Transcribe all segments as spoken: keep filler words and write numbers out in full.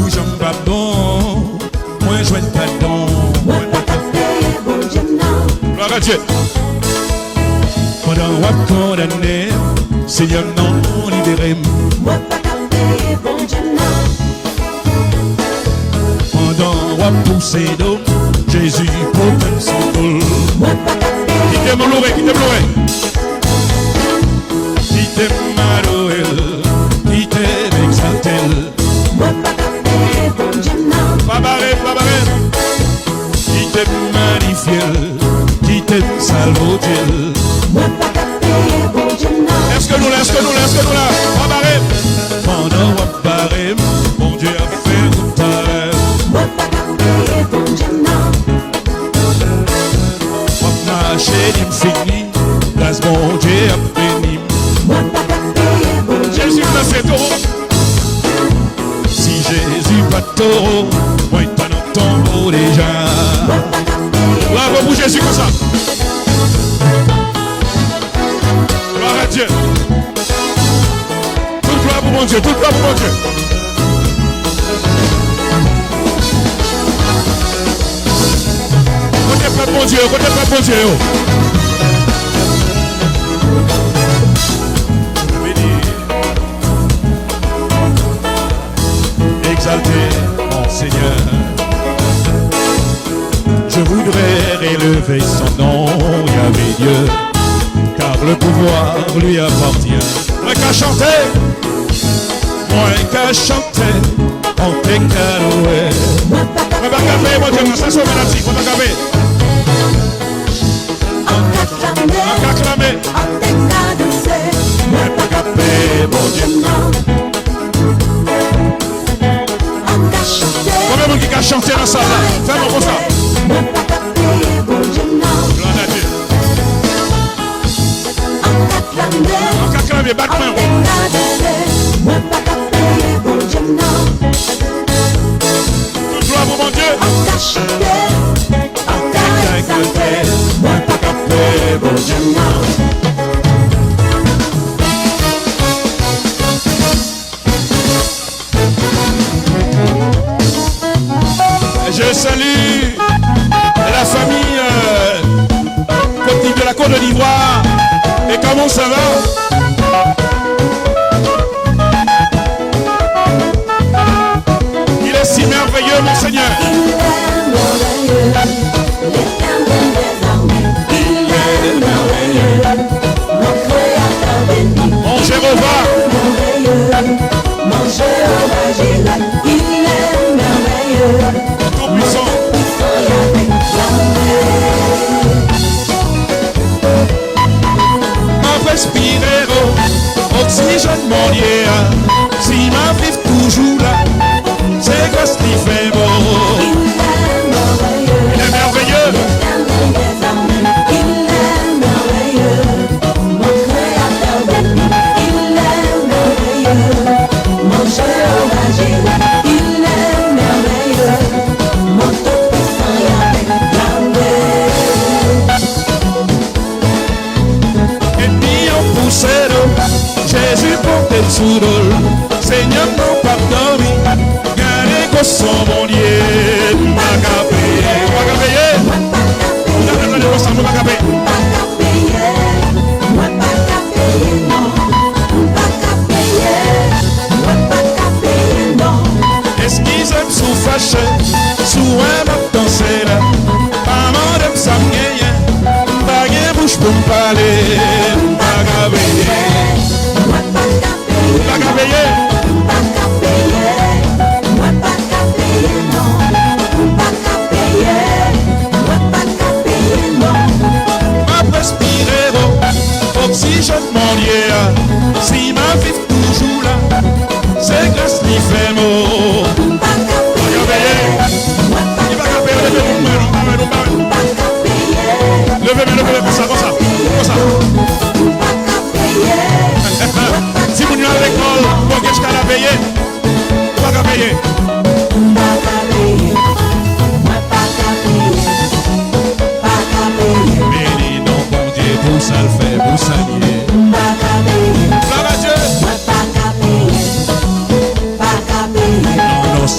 Jan m pa bon, mwen jwenn padon. Mwen pa ka peye Bondye m nan. Glwa a Dye. Pandan w ap kondane m, Senyè m nan libere m. Mwen pa ka peye Bondye m nan. Pandan w ap pouse do m, Jezi pote m sou do l. Mwen pa ka peye. Kite m loure, kite m loure. Kite m adore l, kite m egzalte l. Mwen pa ka peye Bondye m nan. Pa bare m, pa bare m. Kite m magnifye l, kite m salodye l. Mwen pa ka peye Bondye m nan. Èske nou la, èske nou la, èske nou la? Pa bare m. Pandan w ap bare m, Bondye ap fè wout parèy. Mwen pa ka peye Bondye m nan. W ap mache di m fini, gras Bondye ap beni m. Mwen pa ka peye Bondye m nan. Jezi plase tou. Si Jezi pa t towo, mwen ta nan tonbo deja. Bravo pou Jezi konsa. Glwa a Dye. Tout glwa pou Bondye, tout glwa pou Bondye. Kote pèp Bondye yo, kote pèp Bondye yo? Beni. Exalté, mon Seigneur. Je voudrais élever son nom, Yahvé Dieu, car le pouvoir lui appartient. Mwen ka chante, mwen ka chante, mwen te ka louwe. Mwen pa ka peye Bondye m nan, sa se yon melodi, mwen pa ka peye. An ka klame, an ka klame, an te ka danse. Mwen pa ka peye Bondye m nan. An ka chante. Konbyen moun ki ka chante nan sal la? Fè non konsa. Mwen pa ka peye Bondye m nan. Glwa a Dye. An ka klame. An ka klame, bat men w. An te ka danse. Mwen pa ka peye Bondye m nan. Tout glwa pou Bondye. An ka chante. An ka egzalte, mwen pa ka peye Bondye m nan. Je salue la famille, euh, Côte d'Ivoire, la Côte d'Ivoire. Et comment ça va? Il est si merveilleux, mon Seigneur. Il est merveilleux, l'Éternel des armées. Il est merveilleux, mon Créateur béni. Mon Jéhovah. Il est merveilleux, mon Jéhovah Jireh. Il est merveilleux, Tout-Puissant. Mon Tout-Puissant Yahvé, Yahvé. M ap respire o, oksijèn Bondye a. Si m ap viv toujou la, se gras li fè m o. Il est merveilleux. Il est merveilleux. L'Éternel des armées. Il est merveilleux. Mon Créateur béni. Il est merveilleux. Mon Jéhovah Jireh. Il est merveilleux. Mon Tout-Puissant Yahvé. Yahvé. Ènmi an pouse do, Jezi pote l sou do l. Senyè m nan p ap dòmi, gade koson Bondye, m pa ka peye, m pa ka peye. Gade, gade konsa, mwen pa ka peye. M pa ka peye, mwen pa ka peye, non. M pa ka peye, mwen pa ka peye, non. Eskize m si w fache, si w wè m ap danse la. Pa mande m sa m genyen, m pa gen bouch pou m pale. M pa ka peye. Mwen pa ka peye. M pa ka peye. M pa ka peye. Mwen pa ka peye, non. M pa ka peye. Mwen pa ka peye, non. M ap respire o, oksijèn Bondye a. Si m ap viv toujou la, se gras li fè m o. M pa ka peye. Mwen pa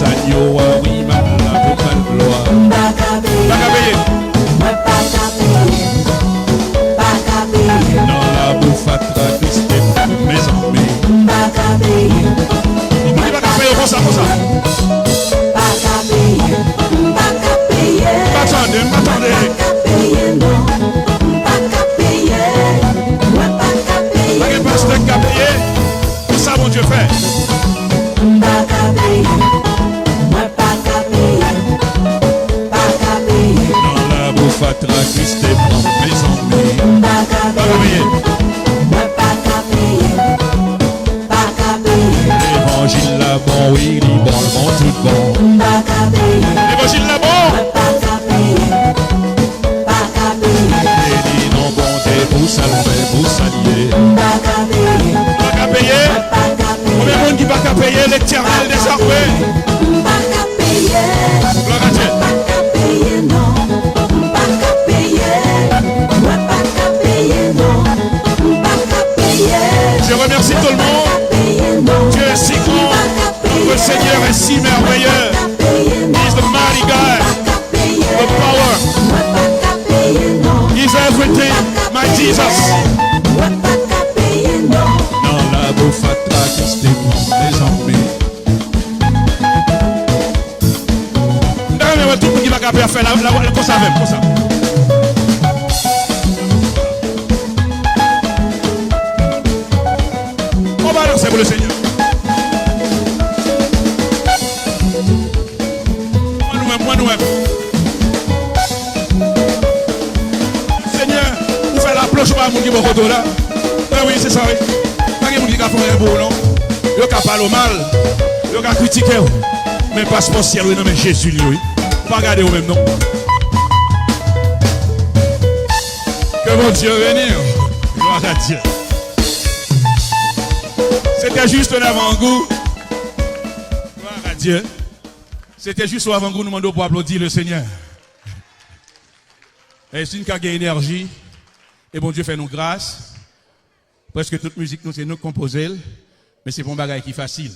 Sa yo a wi, m ap la pou bal glwa. M pa ka peye. Pa ka peye. Mwen pa ka peye. Pa ka peye. Nan labou fatra Kriste, mezanmi. M pa ka peye. Moun ki pa ka peye konsa, konsa. Pa ka peye. M pa ka peye. M pa tande, m pa tande. M pa ka peye, non. M pa ka peye. Mwen pa ka peye. Pa gen pastè k ka peye. Ki sa Bondye fè? M pa ka peye. Mwen pa ka peye. Pa ka peye. Nan labou fatra Kris te pran, mezanmi. M pa ka peye. Mwen pa ka peye. Pa ka peye. Levanjil la bon, wi, li bon, l bon, tout bon. M pa ka peye. Levanjil la bon. Mwen pa ka peye. Pa ka peye. Beni non Bondye pou sa l fè, pou sa l ye. M pa ka peye. Pa ka peye. Mwen pa ka peye. Konbyen moun ki pa ka peye Letènèl dezame? M pa ka peye. Glwa a Dye. M pa ka peye, non. M pa ka peye. Mwen pa ka peye, non. M pa ka peye. Je remercie tout le monde. M pa ka peye, non. Dieu est si grand. M pa ka peye. Notre Seigneur est si merveilleux. M pa ka peye, non. He's the mighty God. M pa ka peye. The power. Mwen pa ka peye, non. He's everything, my Jesus. Mwen pa ka peye, non. Nan labou fatra Kris te pran, mezanmi. M ta renmen wè tout moun ki pa ka peye a fè la, la, la, konsa avè m, konsa. On va danser pour le Seigneur. Mwen nou menm, mwen nou menm. Senyè, ou fè laplanch ou pa moun ki bò kote w la. Mwen wi, se sa wi. Pa gen moun ki ka fè anyen pou ou non. Yo ka pale w mal. Yo ka kritike w. Men paspò syèl ou nan men Jezi li wi. Pa gade w menm non. Que Bondye beni w. Gloire à Dieu. Se te jis yon avangou. Gloire à Dieu. Se te jis yon avangou, nou mande w pou aplodi le Senyè. E si n ka gen enèji, e Bondye fè nou gras, prèske tout mizik nou, se nou k konpoze l, men se pa yon bagay ki fasil.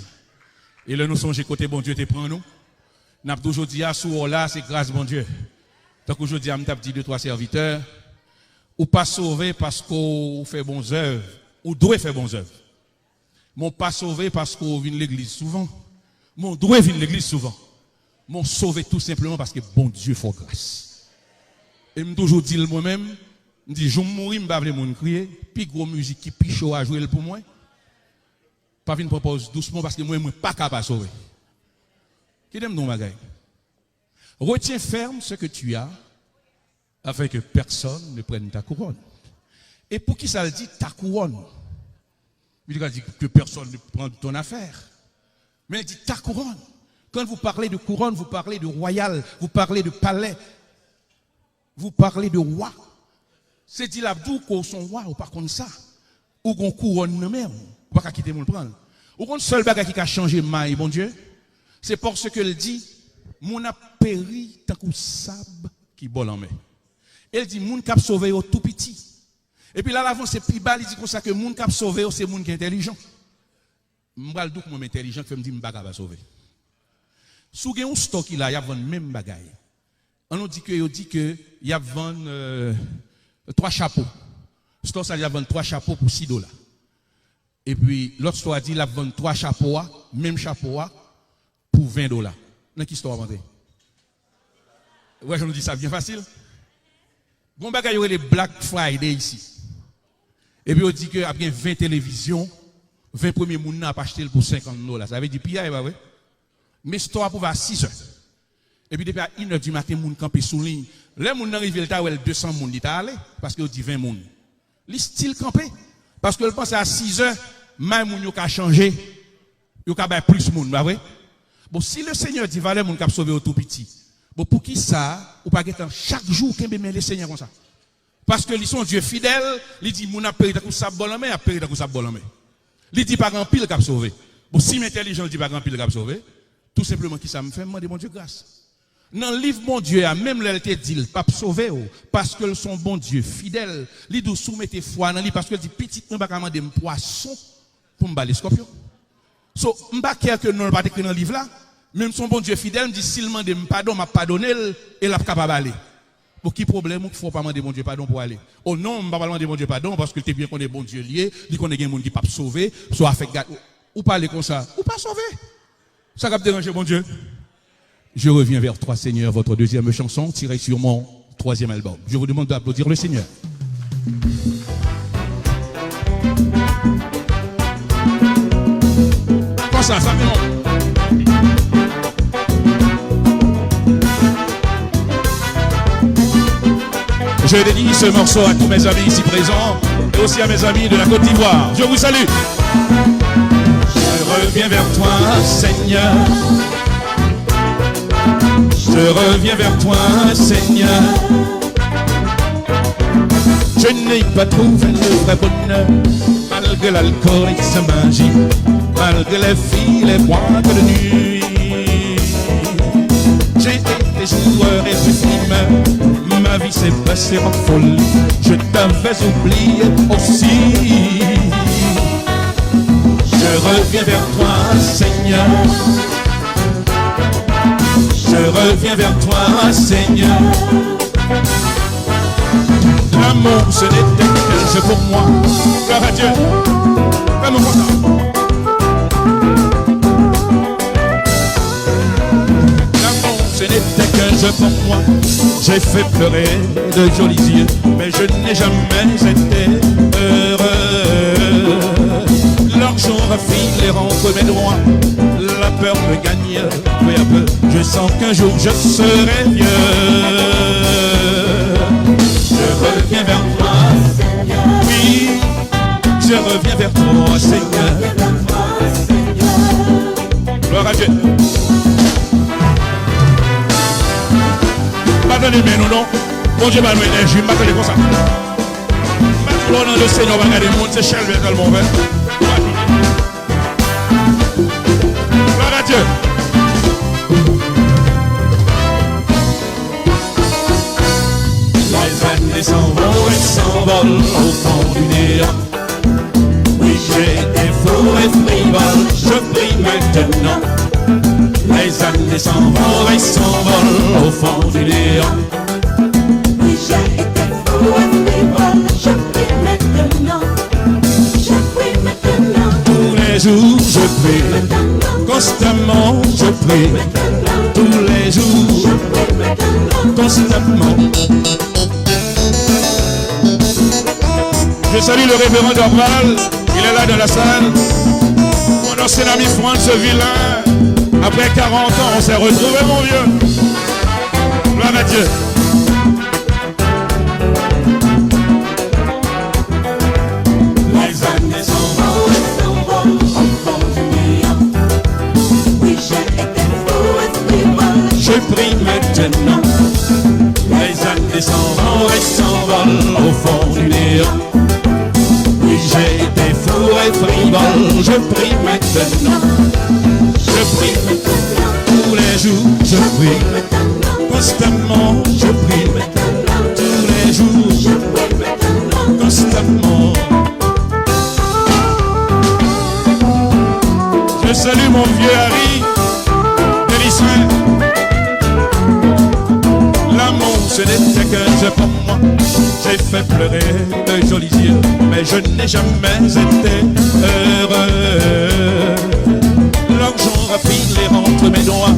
E lè nou sonje kote Bondye te pran nou, n ap di w jodi a, si w la, se gras Bondye. Tankou jodi a, m t ap di de twa sèvitè, ou pa sove paske w fè bon zèv, ou dwe fè bon zèv. Men w pa sove paske w vin legliz souvan. Men w dwe vin legliz souvan. Men w sove tou senpleman paske Bondye fè w gras. E m toujou di l mwen menm, m di jou m mouri, m pa vle moun kriye, pi gwo mizik ki pi cho a jwe l pou mwen. Pa vin pran pòz dousman paske mwen, mwen pa ka pa sove. Kite m di w yon bagay. Retiens ferme ce que tu as, afin que personne ne prenne ta couronne. E poukisa l di ta couronne? Li ka di que personne ne prend ton affaire. Men li di ta couronne. Quand vous parlez de couronne, vous parlez de royal, vous parlez de palais, vous parlez de roi. Se di l ap di w ke w se yon wa, ou pa konn sa. Ou gon kouwòn nan men w, ou pa ka kite moun pran l. Ou konn sèl bagay ki ka chanje may Bondye? Se paske l di, moun ap peri tankou sab ki bò lanmè. E l di, moun k ap sove yo tou piti. Epi l al avanse pi ba, li di konsa ke moun k ap sove yo, se moun ki entèlijan. M pral di w kòman m entèlijan k fè m di m pa ka pa sove. Si w gen yon store ki la, y ap vann menm bagay. An nou di ke yo di ke y ap vann, euh, twa chapo. Store sa, y ap vann twa chapo pou sis dola. Epi lòt store a di l ap vann twa chapo a, menm chapo a, pou ven dola. Nan ki store w ap antre? Ou wè jan nou di sa byen fasil? Gon bagay yo rele Black Friday isi. Epi yo di ke ap gen ven televizyon, ven premye moun nan ap achte l pou senkant dola. Sa vle di piyay, pa vre? Men store ap ouvè a sis è. Epi depi a inè di maten, moun kanpe sou liy. Lè moun nan rive, l ta wè l de san moun, li ta ale, paske yo di ven moun. Li still kanpe, paske l panse a sis è, may moun yo ka chanje, yo ka bay plis moun, pa vre? Bon, si Lesenyè di valè moun k ap sove yo tou piti, bon, poukisa ou pa gentan chak jou kenbe men Lesenyè konsa? Paske li se yon Dye fidèl, li di moun ap peri tankou sab bò lanmè, y ap peri tankou sab bò lanmè. Li di pa gen anpil k ap sove. Bon, si m entèlijan, l di pa gen anpil k ap sove, tou senpleman kisa m fè? M mande Bondye gras. Nan liv Bondye a, menm lè l te di l p ap sove w, paske l se yon Bondye fidèl, li di w si w mete fwa nan li, paske l di pitit mwen pa ka mande m pwason pou m ba l eskòpyon. So, m pa care ke non l pa t ekri nan liv la, Menm si yon Bondye fidèl, m di, si l mande m padon, m ap padone l, e l ap kapab ale. Bon, ki pwoblèm ou k fè w pa mande Bondye padon pou w ale? O non, m pa pral mande Bondye padon, paske l te byen konnen Bondye l ye, li konnen gen moun ki p ap sove, so afèk gad, ou, ou pale konsa, ou pa sove. Sa k ap deranje Bondye? Je reviens vers toi, Seigneur, votre deuxième chanson, tirée sur mon troisième album. Je vous demande d'applaudir le Seigneur. Konsa, sa fè non. Je dédie ce morceau à tous mes amis ici présents et aussi à mes amis de la Côte d'Ivoire. Je vous salue. Je reviens vers toi, Seigneur. Je reviens vers toi, Seigneur. Je n'ai pas trouvé le vrai bonheur, malgré l'alcool et sa magie, malgré les filles, les boîtes de nuit. J'ai été joueur et puis fumeur, ma vie s'est passée en folie, je t'avais oublié aussi. Je reviens vers toi, Seigneur. Je reviens vers toi, Seigneur. L'amour, ce n'était qu'un jeu pour moi. Gloire à Dieu. Fais-moi voir ça. L'amour, ce n'était qu'un jeu pour moi. J'ai fait pleurer de jolis yeux, mais je n'ai jamais été heureux. L'argent a filé entre mes doigts, la peur me gagne peu à peu. Je sens qu'un jour je serai vieux. Je reviens vers toi, Seigneur. Oui, je reviens vers toi, Seigneur. Gloire à Dieu. Pa tande men nou non. Bondye ba nou enèji, m pa tande konsa. M pa di lè w nan le Seigneur w pa gade moun, se chèlbè sèlman w fè. Gloire à Dieu. Les années s'en vont et s'envolent au fond du néant. Oui, j'ai été fou et frivole, je prie maintenant. Les années s'en vont et s'envolent au fond du néant. Oui, j'ai été fou et frivole, je prie maintenant. Je prie maintenant. Tous les jours je prie, constamment je prie. Tous les jours, constamment. Je salue le révérend Dorval, il est là dans la salle. Mon ancien ami Franz Villain, après quarante ans, on s'est retrouvé, mon vieux. Gloire à Dieu. Les années s'en vont et s'envolent au fond du néant. Oui, j'ai été fou et frivole. Je prie maintenant. Les années s'en vont et s'envolent au fond du néant. Oui, j'ai été fou et frivole. Je prie maintenant. Je prie maintenant. Tous les jours, je prie. Constamment, je prie. Tous les jours, constamment. Je salue mon vieux Harry Pélissin. L'amour, ce n'était qu'un jeu pour moi. J'ai fait pleurer de jolis yeux, mais je n'ai jamais été heureux. L'argent a filé entre mes doigts,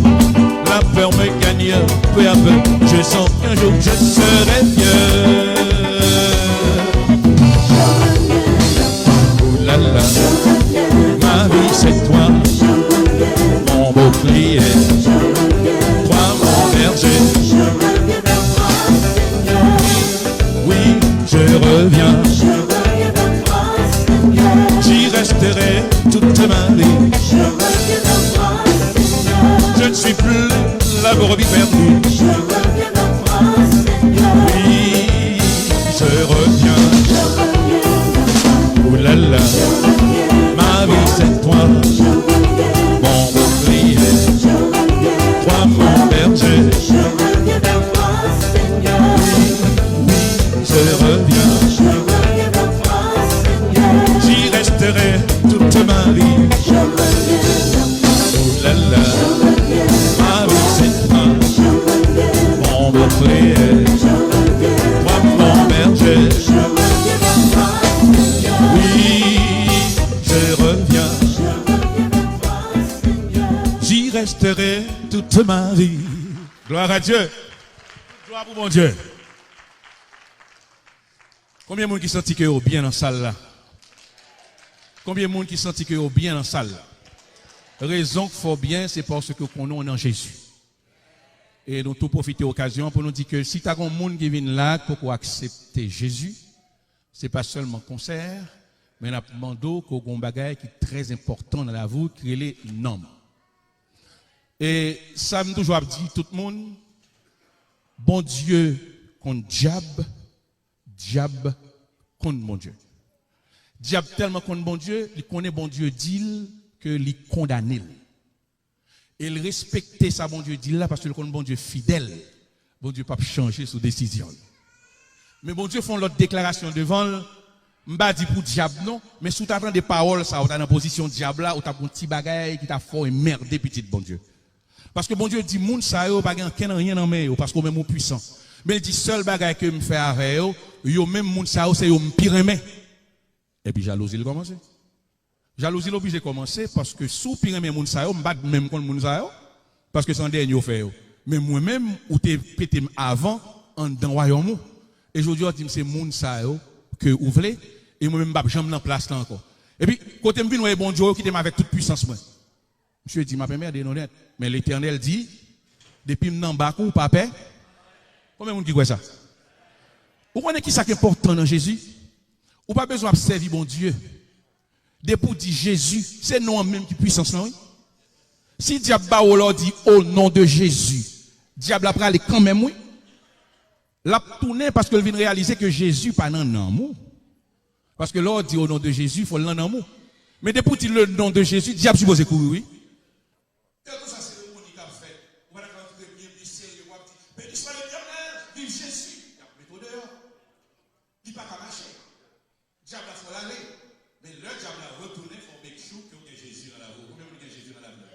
la peur me gagne peu à peu. Je sens qu'un jour je serai vieux. Ouh là là, ma vie c'est toi, mon bouclier, toi mon berger. Oui, je reviens. J'y resterai toute ma vie. Je ne suis plus la brebis perdue. Oui, je reviens. Ouh là là, ma vie c'est toi, mon bouclier, toi mon berger. Oui, je reviens. J'y resterai toute ma vie. Ouh là là, Frère, toi, mon berger. Oui, je reviens. J'y resterai toute ma vie. Gloire à Dieu. Glwa pou Bondye. Konbyen moun ki santi ke yo byen nan sal la? Konbyen moun ki santi ke yo byen nan sal la? Rezon k fè w byen, se paske w konnen w nan Jezi. E nou tou pwofite okazyon an pou nou di ke si ta gen yon moun ki vin la k poko aksepte Jezi, se pa sèlman konsè, men n ap mande w ke w gen yon bagay ki trè enpòtan nan lavi w ki rele nanm. E sa m toujou ap di tout moun, Bondye konn dyab, dyab konn Bondye. Dyab tèlman konn Bondye, li konnen Bondye di l ke li kondane l. E l respekte sa Bondye di l la paske l konn Bondye fidèl. Bondye p ap chanje sou desizyon l. Men Bondye fè yon lòt deklarasyon devan l. M pa di pou dyab non, men si w ta tande pawòl sa, ou ta nan pozisyon dyab la, ou t ap gen yon ti bagay ki ta fè w enmède pitit Bondye. Paske Bondye di, moun sa yo pa gen ankenn anyen nan men yo, paske ou menm ou pwisan. Men l di, sèl bagay ke m fè avè yo, yo menm moun sa yo, se yo m pi renmen. Epi jalouzi l kòmanse. Jalouzi l oblije kòmanse, paske si w pi renmen moun sa yo, m pa t menm konn moun sa yo, paske se an dènye w fè yo. Men mwen menm, ou te pete m avan anndan wayòm ou. E jodi a, w di m se moun sa yo ke ou vle, e mwen menm, m p ap janm nan plas la ankò. Epi, kote m vin wè Bondye, yo kite m avèk tout pwisans mwen. Misye di, "M ap enmède nou nèt." Men Letènèl di, "Depi m nan bak ou, pa pè." Konbyen moun ki kwè sa? Ou konnen ki sa k enpòtan nan Jezi? Ou pa bezwen ap sèvi Bondye. Depi w di Jezi, se non an menm ki pwisans lan, wi. Si dyab ba w la, w di, "O non de Jezi," dyab la prale kanmenm, wi. L ap tounen paske l vin reyalize ke Jezi pa nan nanm ou. Paske lè w di, "O non de Jezi," fò l nan nanm ou. Men depi w di, "Le nom de Jésus," dyab sipoze kouri, wi. Kèlkeswa seremoni k ap fèt, ou pa ta ka antre byen, byen serye, w ap di, "Beni swa Letènèl, viv Jezi." Y ap mete w deyò. Li pa ka mache. Dyab la fè w ale. Men lè dyab la retounen, fò w make sure ke w gen Jezi nan lavi w. Konbyen moun gen Jezi nan lavi w?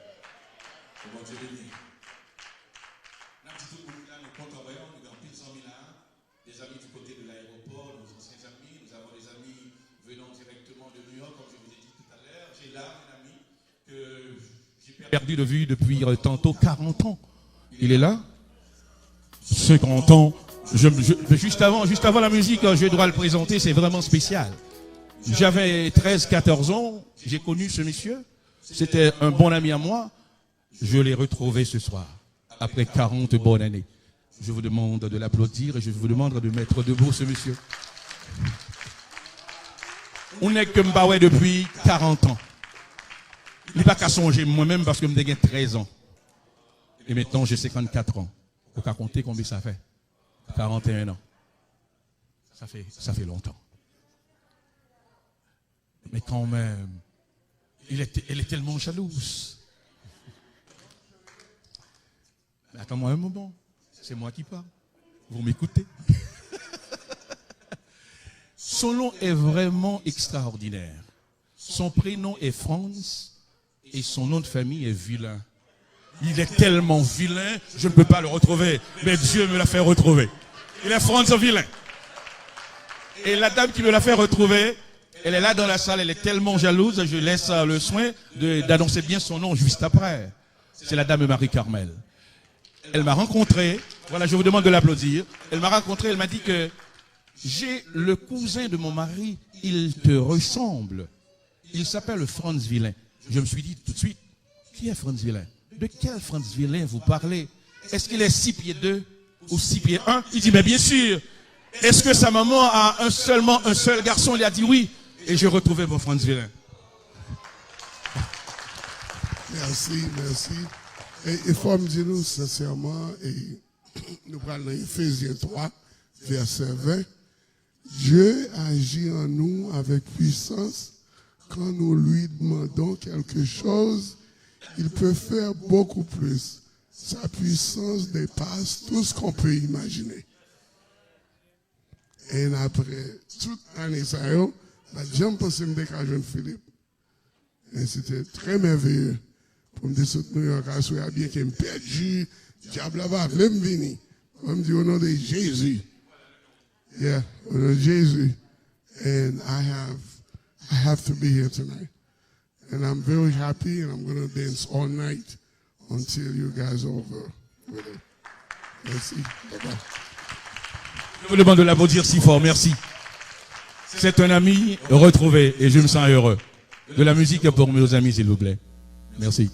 Ke Bondye beni. N ap di tout moun ki la, nou kontan wè w, nou gen anpil zanmi la. Des amis du côté de l'aéroport, nos anciens amis. Nous avons des amis venant directement de New York, comme je vous ai dit tout à l'heure. J'ai là un ami que j'ai perdu de vue depuis euh, tantôt quarante ans. Il est là. Cinquante ans. Je, je- juste avant, juste avant la musique, je dois le présenter, c'est vraiment spécial. J'avais treize, quatorze ans, j'ai connu ce monsieur. C'était un bon ami à moi. Je l'ai retrouvé ce soir, après quarante bonnes années. Je vous demande de l'applaudir et je vous demande de mettre debout ce monsieur. Yon nèg ke m pa wè depi quarante ans. Li pa ka sonje mwen menm paske m te gen trèz an. Et maintenant, j'ai cinquante-quatre ans. Ou ka konte konbyen sa fè? Quarante et un ans. Ça fait, ça fait longtemps. Mais quand même, il est, elle est tellement jalouse. Mais attends-moi un moment, c'est moi qui parle. Vous m'écoutez. Son nom est vraiment extraordinaire. Son prénom est Franz et son nom de famille est Vilain. Il est tellement vilain, je ne peux pas le retrouver. Mais Dieu me l'a fait retrouver. Il est Franz Vilain. Et la dame qui me l'a fait retrouver, elle est là dans la salle, elle est tellement jalouse, je laisse euh, le soin de- d'annoncer bien son nom juste après. C'est la dame Marie-Carmel. Elle m'a rencontré, voilà, je vous demande de l'applaudir. Elle m'a rencontré, elle m'a dit que j'ai le cousin de mon mari, il te ressemble. Il s'appelle Franz Vilain. Je me suis dit tout de suite, qui est Franz Vilain? De quel Franz Vilain vous parlez? Est-ce qu'il est six pieds deux ou six pieds un? Il dit, mais bien sûr. Est-ce que sa maman a un seulement un seul garçon? Il a dit oui. Et j'ai retrouvé mon Franz Vilain. Mèsi, mèsi. E, e fò m di nou sensèman, e, nou pral nan Efezyen twa, vèsè ven. Dieu agit en nous avec puissance. Quand nous lui demandons quelque chose, il peut faire beaucoup plus. Sa puissance dépasse tout ce qu'on peut imaginer. E apre tout ane sa yo, m pa t janm panse m te ka jwenn Philippe. E se te trè mèveye pou m te sot Nouyòk aswè a, byenke m pèdi, dyab la pa vle m vini. Mwen m di, au nom de Jésus. Yeah, au nom de Jésus. And I have, I have to be here tonight. And I'm very happy and I'm gonna dance all night until you guys are over with it. Merci. Bye bye. Je vous demande de l'applaudir si fort. Merci. C'est un ami retrouvé et je me sens heureux. De la musique pour nos amis, s'il vous plaît. Merci.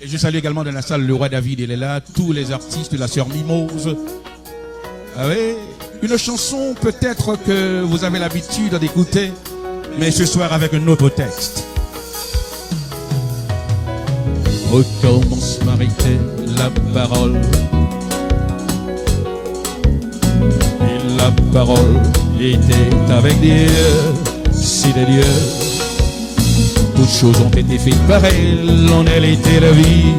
Et je salue également dans la salle le roi David, il est là, tous les artistes, la sœur Mimose. Ah oui, une chanson peut-être que vous avez l'habitude d'écouter, mais ce soir avec un autre texte. Au commencement était la parole. Et la parole était avec Dieu, c'était Dieu. Toutes choses ont été faites par elle, en elle était la vie.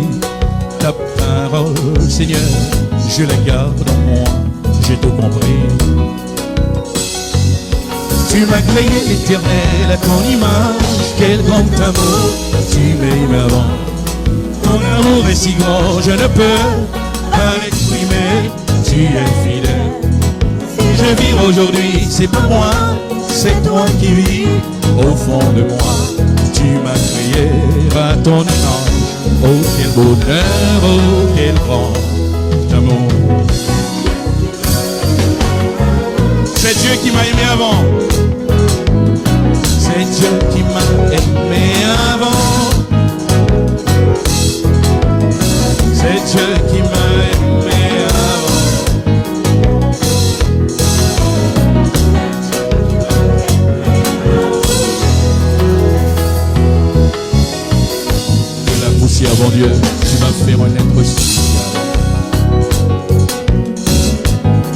Ta parole, Seigneur, je la garde en moi, j'ai tout compris. Tu m'as créé, l'Éternel, à ton image, quel grand amour, tu m'aimes avant. Ton amour est si grand, je ne peux pas l'exprimer, tu es fidèle. Si je vis aujourd'hui, c'est pas moi, c'est toi qui vis au fond de moi. Tu m'as créé à ton image, oh quel bonheur, oh quel grand amour. C'est Dieu qui m'a aimé avant. C'est Dieu qui m'a aimé avant. C'est Dieu qui m'a aimé avant. De la poussière, mon Dieu, tu m'as fait renaître.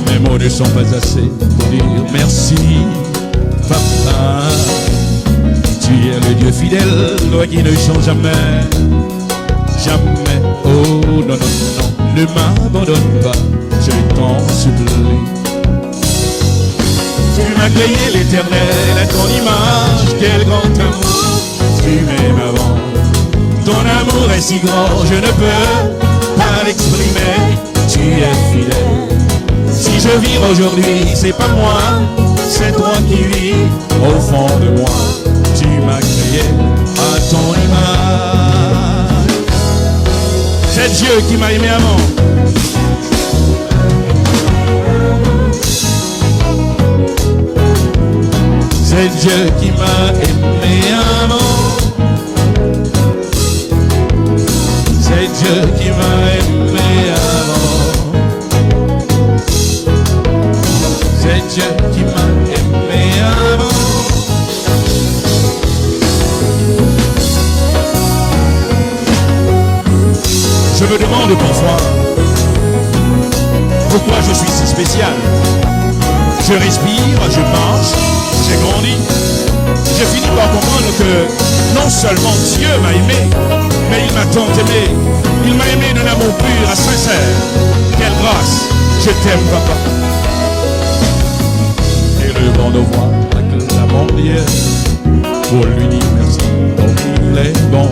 Mes mots ne sont pas assez pour dire merci, Papa. Tu es le Dieu fidèle, toi qui ne changes jamais, jamais. Oh non, non, non, non, ne m'abandonne pas, je t'en supplie. Tu m'as créé, l'Éternel, à ton image, quel grand amour, tu m'aimes avant. Ton amour est si grand, je ne peux pas l'exprimer, tu es fidèle. Si je vis aujourd'hui, c'est pas moi, c'est toi qui vis au fond de moi. Tu m'as créé à ton image. C'est Dieu qui m'a aimé avant. C'est Dieu qui m'a aimé avant. C'est Dieu qui m'a aimé avant. C'est Dieu qui m'a aimé avant. Je me demande parfois pourquoi je suis si spécial. Je respire, je marche, j'ai grandi. Je finis par comprendre que non seulement Dieu m'a aimé, mais il m'a tant aimé. Il m'a aimé d'un amour pur et sincère. Quelle grâce, je t'aime, papa. Élevons nos voix, acclamons Dieu. Pour lui dire merci, comme il est bon.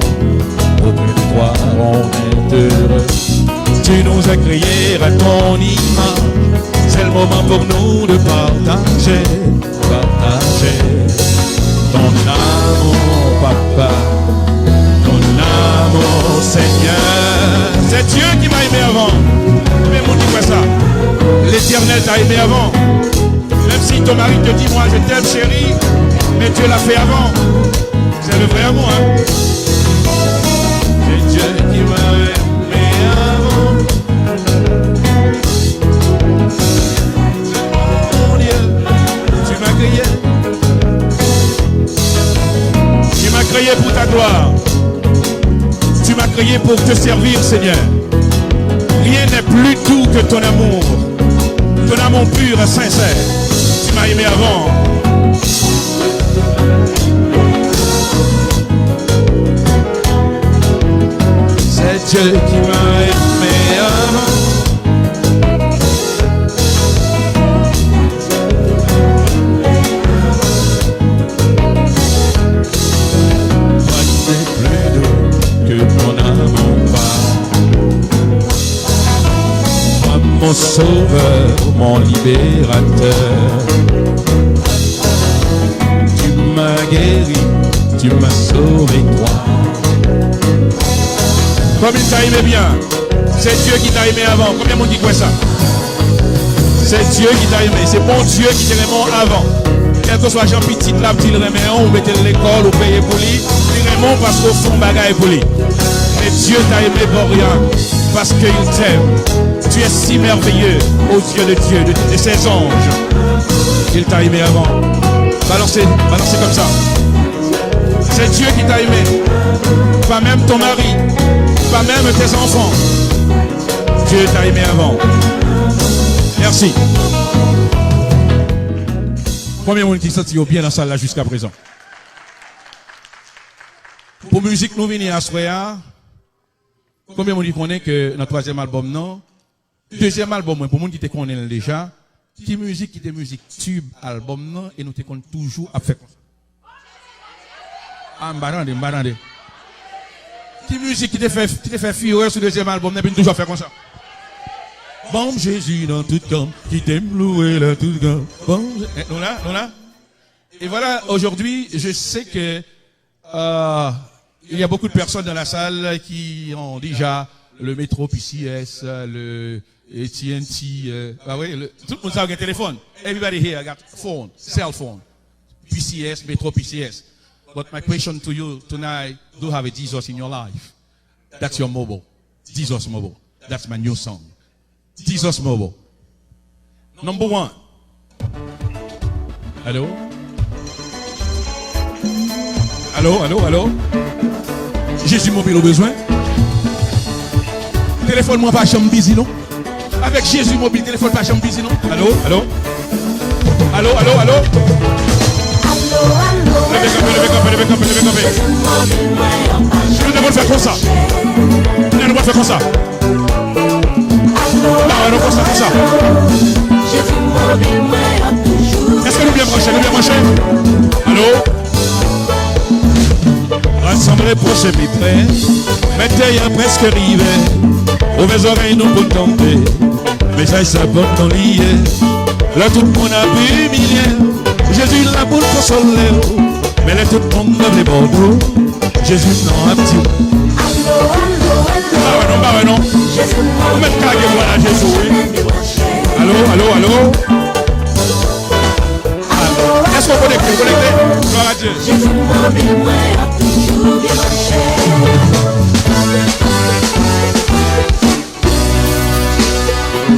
Auprès de toi, on est heureux. Tu nous as créés à ton image. C'est le moment pour nous de partager, partager ton amour, papa. Ton amour, Seigneur. C'est Dieu qui m'a aimé avant. Combien de monde qui croit ça? L'Éternel t'a aimé avant. Même si ton mari te dit, moi je t'aime chérie, mais Dieu l'a fait avant. C'est le vrai amour, hein? C'est Dieu qui m'a aimé avant. Mon Dieu, tu m'as créé. Tu m'as créé pour ta gloire. Tu m'as créé pour te servir, Seigneur. Rien n'est plus doux que ton amour. Ton amour pur et sincère. Tu m'as aimé avant. C'est Dieu qui m'a aimé avant. Moi, c'est plus doux que ton amour. Moi, Mon sauveur, mon libérateur. Tu m'as guéri, tu m'as sauvé, toi. Comme il t'a aimé bien. Se Dye ki ta renmen avan. Konbyen moun ki kwè sa? Se Dye ki ta renmen. Se Bondye ki te renmen w avan. Kèlkeswa jan pitit la ap di l renmen w, ou mete l lekòl, ou peye pou li, li renmen w paske w fè yon bagay pou li. Mais Dieu t'a aimé, Boria, parce qu'il t'aime. Tu es si merveilleux aux yeux de Dieu, de, de ses anges. Il t'a aimé avant. Balansez, balansez comme ça. C'est Dieu qui t'a aimé. Pas même ton mari, pas même tes enfants. Dieu t'a aimé avant. Merci. Konbyen moun ki santi yo byen nan sal la jiskaprezan? Pou mizik nou vini aswè a, konbyen moun ki konnen ke nan twazyèm albòm nan, dezyèm albòm mwen, pou moun ki te konnen l deja, ki mizik ki te mizik tib albòm nan e nou te konn toujou ap fè konsa? A, m pa tande, m pa tande. Ki mizik ki te fè, ki te fè firè sou dezyèm albòm nan epi n toujou ap fè konsa? Ban m Jezi nan tout tan m, kite m louwe l a tout tan. Ban m Je-, eh, nou la, nou la? Et voilà, aujourd'hui, je sais que, euh, il y a beaucoup de personnes dans la salle qui ont déjà le Metro P C S, le A T and T, euh, ah oui, le, tout le monde a un téléphone. Everybody here got phone, cell phone, P C S, Metro P C S. But my question to you tonight, do you have a Jesus in your life? That's your mobile. Jesus Mobile. That's my new song. Jesus Mobile. Number one. Allô? Allô, allô, allô? Jezi mobil ou bezwen? Telefòn mwen pa janm bizi non. Avèk Jezi mobil, telefòn pa janm bizi non. Allô, allô? Allô, allô, allô? Leve kanpe, leve kanpe, leve kanpe, leve kanpe. Nou te konn fè konsa. Nou te konn fè konsa. Ba wè non, konsa, konsa. Èske nou byen branche? Nou byen branche? Alo? Rasanble pwòch epi prè. Mèt dèyè prèske rive. Ouvè zòrèy nou pou tande. Mesaj sa bòn non li ye. Lè tout moun ap imilye, Jezi la pou l konsole w. Men lè tout moun nan vle bò w do, Jezi nan ap di w. M pa wè non, m pa wè non. Ou mèt kage vwal a Jezi wi. Alo, alo, alo. Èske w konekte, w konekte? Glwa a Dye.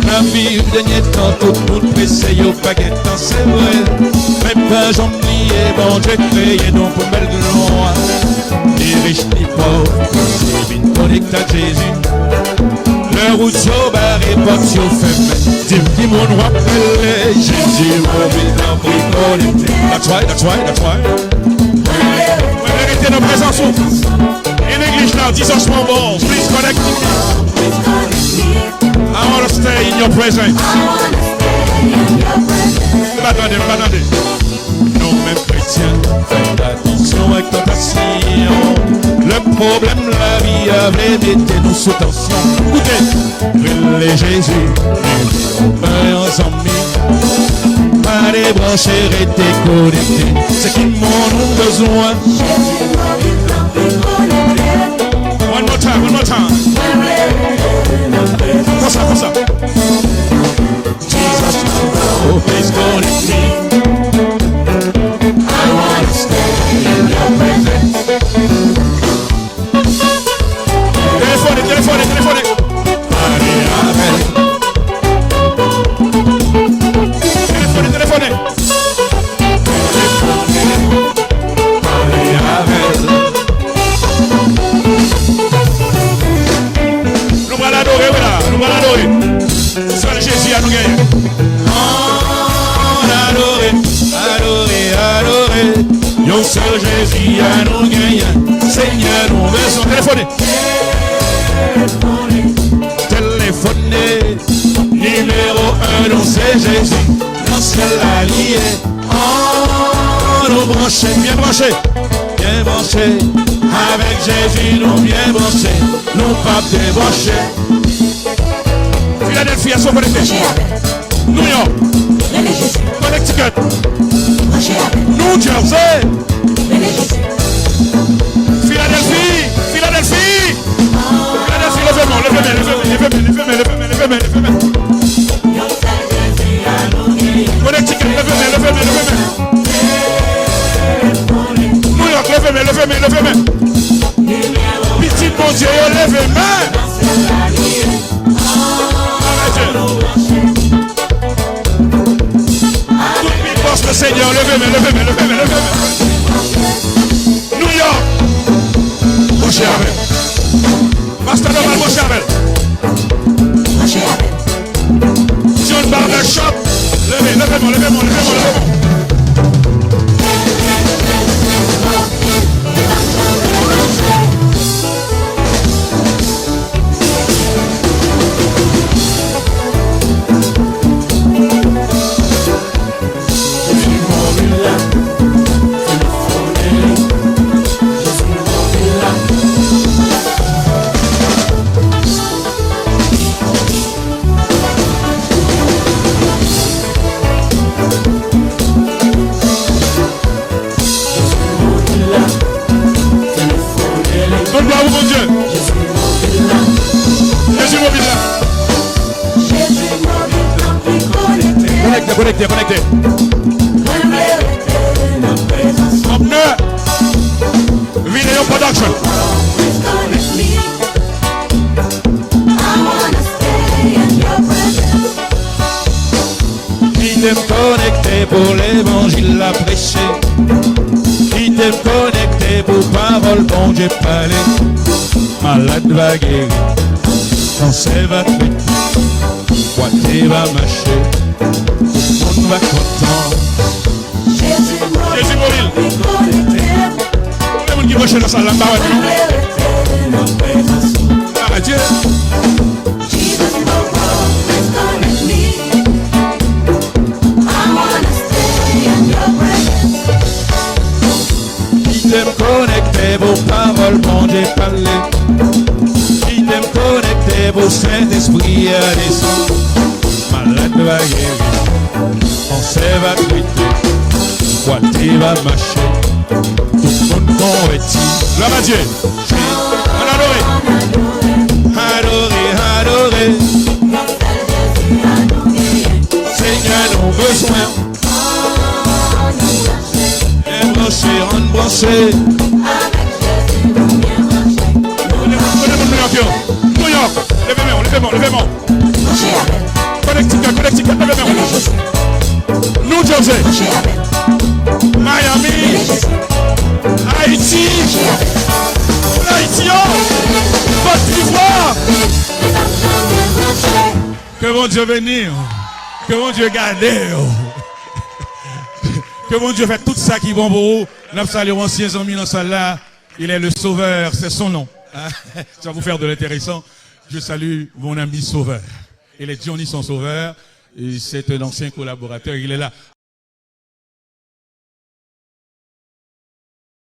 Nan viv dènye tan, tout moun prese, yo pa gen tan, se vre. Men pa janm bliye, Bondye kreye nou pou bèl glwa. Ni rich, ni pòv, se vin konekte ak Jezi. Lè wout yo bare, pòt yo fèmen, di m ki moun w ap rele. Jezi mobil, tanpri konekte. That's right, that's right, that's right. Mwen rete nan prezans ou. In English now, Jesus Mobile, please connect with me. I wanna stay in your presence. M pa tande, m pa tande. Nou menm kretyen, fè atansyon ak tantasyon. Lè pwoblèm lavi a vle mete nou sou tansyon, koute, rele Jezi, nimewo en an zanmi. Pa debranche, rete konekte. Se ki moun ou bezwen? One more time, one more time. Konsa, konsa. Jesus, oh, please go with me. I wanna stay in your presence. Telefone, telefone, telefone. Pale avè l. Telefone, telefone. Pale avè l. Nou pral adore wi la, nou pral adore. Sèl Jezi a nou genyen. Ann adore, adore, adore. Yon sèl Jezi a nou genyen. Senyè nou bezwen. Telefone. Telefone. Nimewo en nou se Jezi. Nan syèl la li ye. Ann nou branche, byen branche. Byen branche. Avèk Jezi nou byen branche. Nou p ap debranche. Vin Philadelphia, èske w konekte? New York. Connecticut. New Jersey. Philadelphie. Philadelphie. Philadelphie, leve men, leve men, leve men, leve men, leve men, leve men, leve men, leve men. Connecticut, leve men, leve men, leve men. New York, leve men, leve men, leve men. Pitit Bondye yo, leve men. Tout big boss le Seigneur, leve men, leve men, leve men, leve men. New York, branche avè m. Pastor Normal, branche avè m. John Barber Shop, leve, leve men, leve men, leve men, leve men. Tout glwa pou Bondye. Jezi mobil la. Konekte, konekte, konekte. Gòvnè Video Production. Kite m konekte pou levanjil la preche. Kite m konekte pou pawòl Bondye pale. Malad va geri, kansè va trete, bwate va mache, tout moun va kontan. Jezi mobil. Konbyen moun ki branche nan sal la, m pa wè non. Adye. Kite m konekte pou pawòl Bondye pale. Kite m konekte pou Sentespri a desann. Malad va geri, kansè va trete, bwate va mache, tout moun konvèti. Glwa a Dye. Ann adore. Adore, adore. Senyè, nou bezwen. Byen branche, ann branche. Kote moun, kote moun New York yo? New York, leve men w, leve men w, leve men w. Connecticut, Connecticut, leve men w. New Jersey. Miami. Ayiti. Ayiti yo. Kot Divwa. Ke Bondye beni w. Ke Bondye gade w. Ke Bondye fè tout sa ki bon pou ou. N ap salye yon ansyen zanmi nan sal la. Il est le Sauveur, c'est son nom. Ça va vous faire de l'intéressant. Je salue mon ami Sauveur. Il est Johnny son Sauveur. Et c'est un ancien collaborateur. Il est là.